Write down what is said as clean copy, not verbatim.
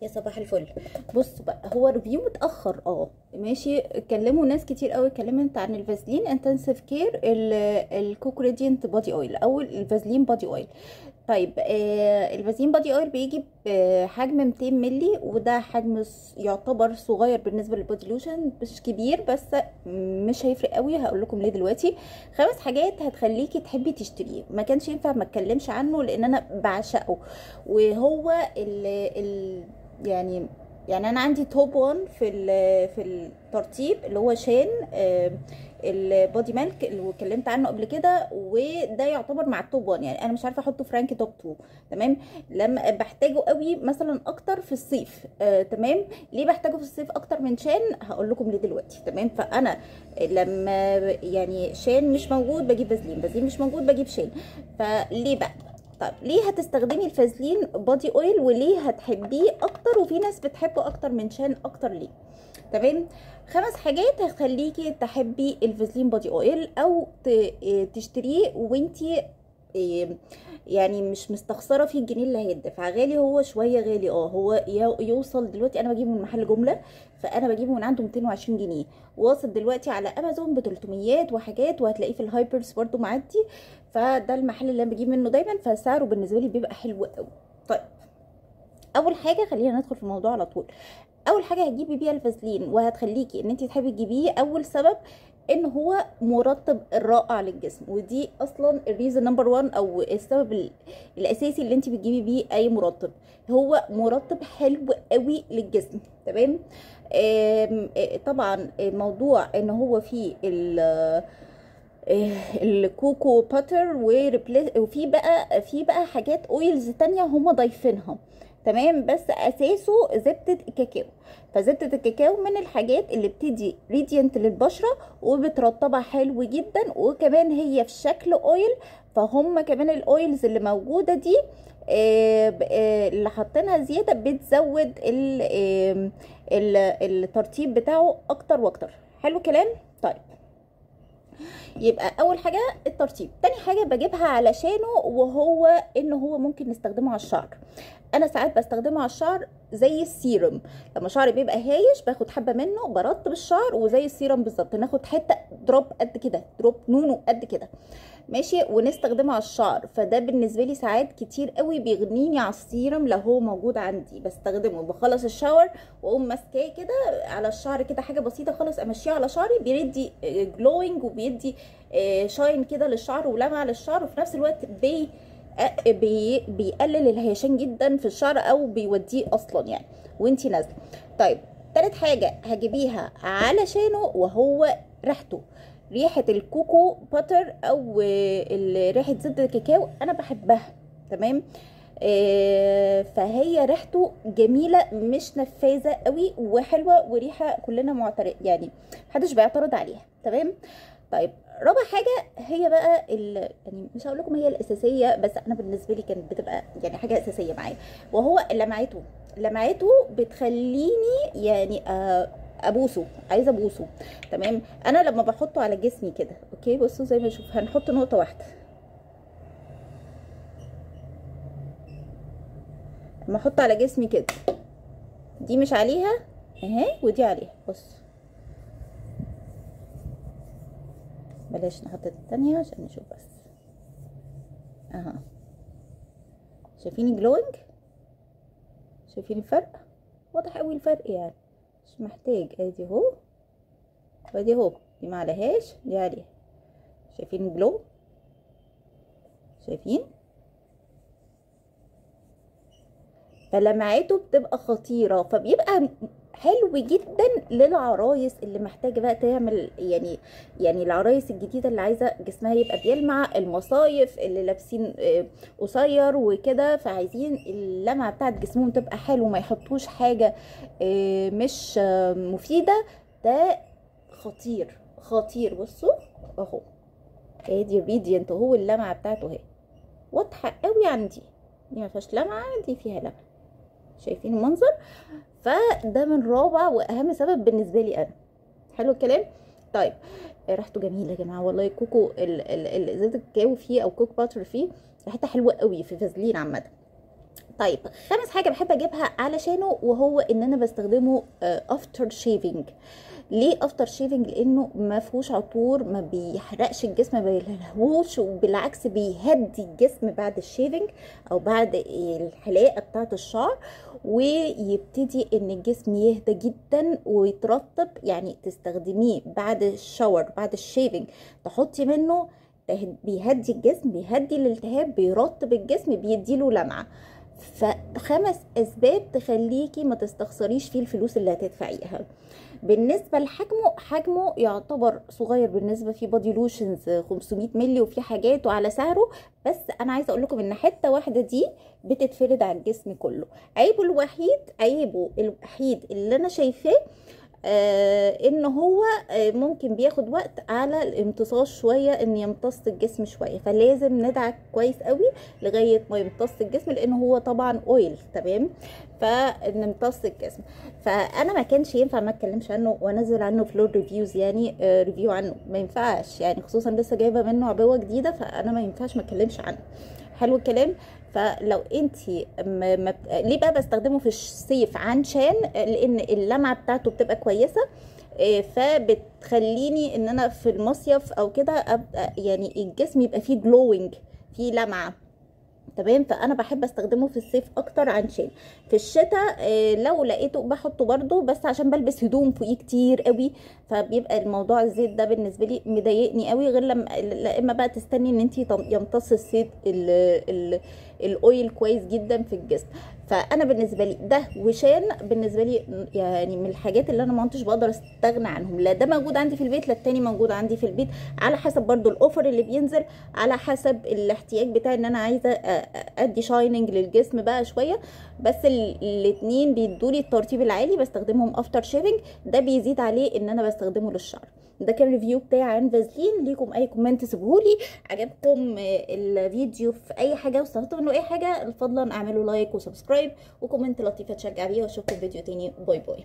يا صباح الفل. بصوا بقى، هو review متاخر، ماشي. اتكلموا ناس كتير قوي، اتكلمت عن الفازلين intensive care ال coco radiant body oil او الفازلين body oil. طيب الفازلين body oil بيجي بحجم 200 ملي، وده حجم يعتبر صغير بالنسبة لل body lotion، مش كبير بس مش هيفرق قوي، هقول لكم ليه دلوقتي. 5 حاجات هتخليكي تحبي تشتريه، ما كانش ينفع ما اتكلمش عنه لان انا بعشقه، وهو ال يعني انا عندي top 1 في الترطيب اللي هو شان ال body milk اللي اتكلمت عنه قبل كده، وده يعتبر مع ال top 1، يعني انا مش عارفه احطه في rank top 2. تمام، لما بحتاجه قوي مثلا اكتر في الصيف. تمام، ليه بحتاجه في الصيف اكتر من شان؟ هقول لكم ليه دلوقتي. تمام، فانا لما يعني شان مش موجود بجيب فازلين، فازلين مش موجود بجيب شان. فليه بقى؟ طب ليه هتستخدمي الفازلين body oil وليه هتحبيه اكتر؟ وفي ناس بتحبه اكتر من شان اكتر ليه؟ تمام، 5 حاجات هتخليكي تحبي الفازلين body oil او تشتريه وانتي يعني مش مستخسره فيه الجنيه اللي هيدفع. غالي، هو شوية غالي، هو يوصل دلوقتي، انا بجيبه من محل جملة، فانا بجيبه من عنده 220 جنيه، واصل دلوقتي على امازون ب 300 وحاجات، وهتلاقيه في ال hypers برده معدي. فده المحل اللي انا بجيب منه دايما، فسعره بالنسبة لي بيبقى حلو قوي. طيب اول حاجة خلينا ندخل في الموضوع على طول. اول حاجة هتجيبي بيها الفازلين وهتخليكي ان انت تحبي تجيبيه، اول سبب ان هو مرطب رائع للجسم، ودي اصلا ال reason number 1 او السبب الاساسي اللي انت بتجيبي بيه اي مرطب، هو مرطب حلو قوي للجسم. تمام، طبعا موضوع ان هو فيه ال cocoa butter وفي بقى في بقى حاجات oils تانية هما ضايفينها. تمام، بس اساسه زبدة الكاكاو، فزبده الكاكاو من الحاجات اللي بتدي radiant للبشره وبترطبها حلو جدا، وكمان هي في شكل oil، فهم كمان ال oils اللي موجودة دي اللي حاطينها زيادة بتزود الترطيب بتاعه اكتر واكتر. حلو كلام. طيب يبقى اول حاجة الترطيب. تاني حاجة بجيبها علشانه وهو ان هو ممكن نستخدمه على الشعر. انا ساعات بستخدمه على الشعر زي السيرم، لما شعري بيبقى هايش باخد حبه منه برطب الشعر، وزي السيرم بالظبط ناخد حتة drop قد كده، drop نونو قد كده، ماشي، ونستخدمه على الشعر. فده بالنسبة لي ساعات كتير قوي بيغنيني على السيرم لو هو موجود عندي، بستخدمه بخلص ال shower واقوم ماسكاه كده على الشعر كده، حاجة بسيطة خالص امشيها على شعري، بيدي glowing وبيدي shine كده للشعر ولمعه للشعر، وفي نفس الوقت بيقلل الهيشان جدا في الشعر او بيوديه اصلا يعني وانتي نازله. طيب تالت حاجة هجيبيها علشانه وهو ريحته، ريحه ال cocoa butter او ريحه زبدة الكاكاو، انا بحبها. تمام، فهي ريحته جميلة، مش نفاذه قوي وحلوه، وريحه كلنا معترض يعني محدش بيعترض عليها. تمام. طيب رابع حاجة هي بقى يعني مش هقول لكم هي الاساسية، بس انا بالنسبة لي كانت بتبقى يعني حاجة اساسية معايا، وهو لمعته. لمعته بتخليني يعني ابوسه، عايزه ابوسه. تمام، انا لما بحطه على جسمي كده، okay، بصوا زي ما اشوف، هنحط نقطة واحدة، لما احطه على جسمي كده، دي مش عليها اهي ودي عليها، بصوا بلاش نحط التانية عشان نشوف بس اها. شايفين ال glowing؟ شايفين الفرق؟ واضح قوي الفرق يعني، مش محتاج. ادي اهو وادي اهو، دي ما عليهاش دي عليها. شايفين ال glow؟ شايفين؟ فلمعته بتبقى خطيرة، فبيبقى حلو جدا للعرايس اللي محتاجه بقى تعمل يعني العرايس الجديدة اللي عايزه جسمها يبقى بيلمع، المصايف اللي لابسين قصير وكده، فعايزين اللمعة بتاعت جسمهم تبقى حلو، ما يحطوش حاجة مش مفيدة. ده خطير خطير. بصوا اهو، ادي ال radiant اهو، اللمعة بتاعته اهي واضحة قوي عندي، دي ما فيهاش لمعة، دي فيها لمعة. شايفين المنظر؟ فده من رابع واهم سبب بالنسبة لي انا. حلو الكلام. طيب ريحته جميلة يا جماعة والله، cocoa زيت الكاكاو فيه او cocoa butter فيه ريحتها حلوة قوي في فازلين عامة. طيب خامس حاجة بحب اجيبها علشانه، وهو ان انا بستخدمه after shaving. ليه after shaving؟ لانه ما فيهوش عطور، ما بيحرقش الجسم، ما بيلهوش، وبالعكس بيهدي الجسم بعد ال shaving او بعد الحلاقة بتاعه الشعر، ويبتدي ان الجسم يهدى جدا ويترطب. يعني تستخدميه بعد ال shower، بعد ال shaving تحطي منه، بيهدي الجسم، بيهدي الالتهاب، بيرطب الجسم، بيديله لمعة. فخمس اسباب تخليكي ما تستخسريش فيه الفلوس اللي هتدفعيها. بالنسبة لحجمه، حجمه يعتبر صغير بالنسبة في body lotions 500 مللي وفي حاجات وعلى سعره، بس انا عايزه اقول لكم ان حتة واحدة دي بتتفرد على الجسم كله. عيبه الوحيد اللي انا شايفاه ان هو ممكن بياخد وقت على الامتصاص شوية، ان يمتص الجسم شوية، فلازم ندعك كويس قوي لغاية ما يمتص الجسم، لان هو طبعا oil، تمام؟ فنمتص الجسم. فانا ما كانش ينفع ما اتكلمش عنه وانزل عنه full reviews، يعني review عنه ما ينفعش، يعني خصوصا لسه جايبه منه عبوة جديده، فانا ما ينفعش ما اتكلمش عنه. حلو الكلام. فلو انت ما ما بت... ليه بقى بستخدمه في الصيف؟ عشان لان اللمعة بتاعته بتبقى كويسه، فبتخليني ان انا في المصيف او كده ابقى يعني الجسم يبقى فيه glowing، فيه لمعة، تمام؟ فانا بحب استخدمه في الصيف اكتر. عشان في الشتاء لو لقيته بحطه برده، بس عشان بلبس هدوم فوقيه كتير قوي، فبيبقى الموضوع الزيت ده بالنسبة لي مضايقني قوي، غير لما لا اما بقى تستني ان انت يمتص الزيت ال oil كويس جدا في الجسم. فانا بالنسبة لي ده وشان بالنسبة لي يعني من الحاجات اللي انا ما كنتش بقدر استغنى عنهم. لا ده موجود عندي في البيت، لا التاني موجود عندي في البيت، على حسب برضو ال offer اللي بينزل، على حسب الاحتياج بتاعي ان انا عايزه ادي shining للجسم بقى شويه. بس الاتنين بيدولي الترطيب العالي، بستخدمهم after shaving. ده بيزيد عليه ان انا بستخدمه للشعر. ده كان review بتاعي عن فازلين. ليكم اي comment سيبهولي. عجبكم الفيديو في اي حاجة واستفدتوا منه اي حاجه، فضلا اعملوا like و subscribe و comment لطيفة تشجع بيها، واشوفكم في فيديو تاني. bye bye.